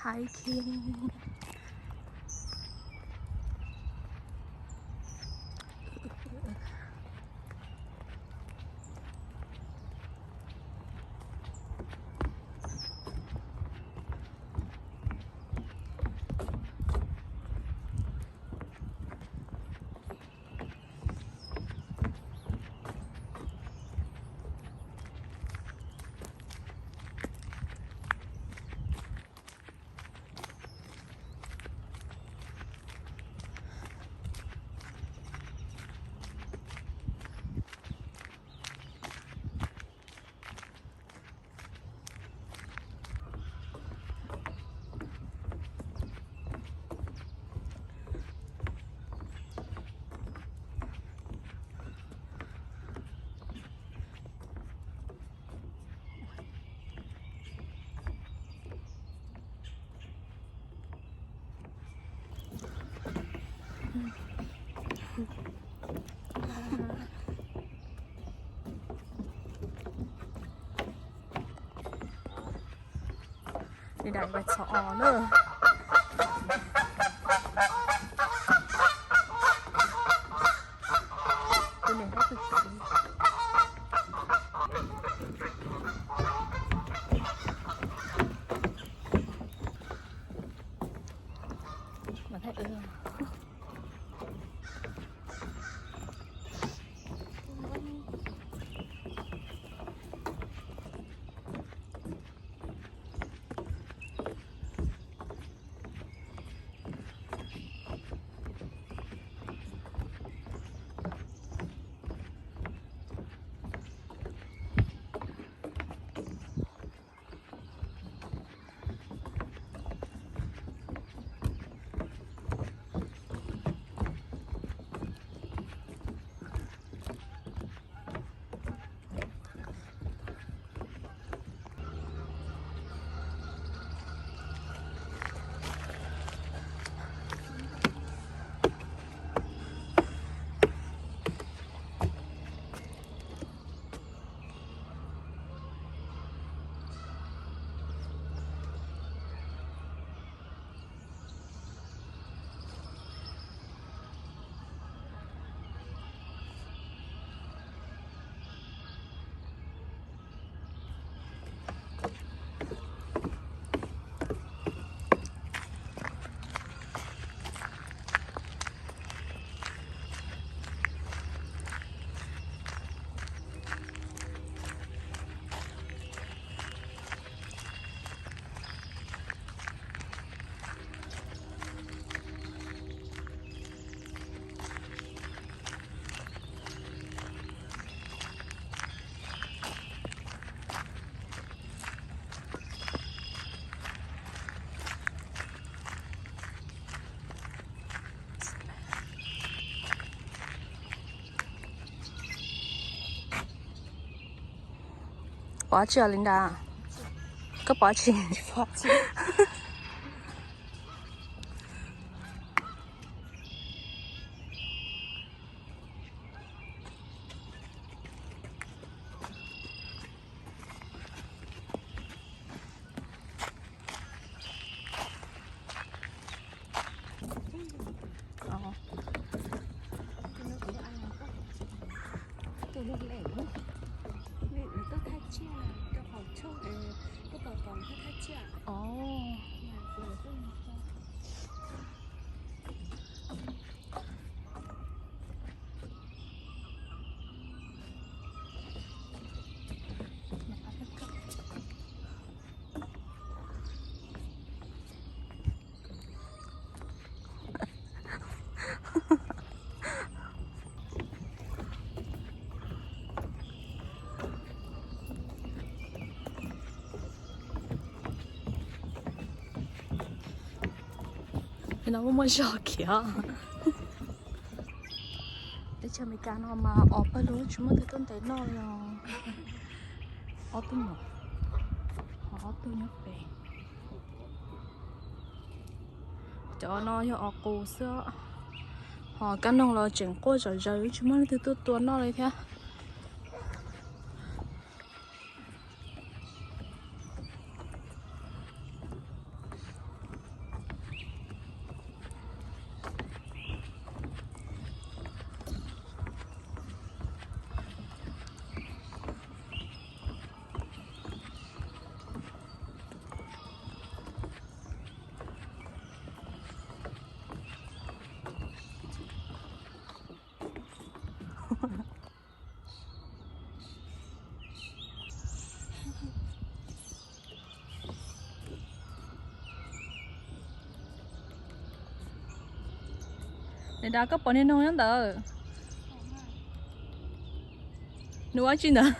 Hiking. Li daim npais txhov os na. Tus niam hlob tus txiv. Mas thaij wb. Pov tsi os Linda? Koj pov tsi? No muaj muaj zog khiav. Teb chaws Amelikas no mas ob pawg lug tsis muaj tus tuaj ntes noj li os. Ob tug no, ho ob tug nyob pem. Cov no yog os qus xwb, ho kab noog los tseem quaj zom zaws tsis muaj leej twg tuaj tua noj li thiab. Daim dav koj pom niag noog nyob ntawd. Nws ua tsi ntawd?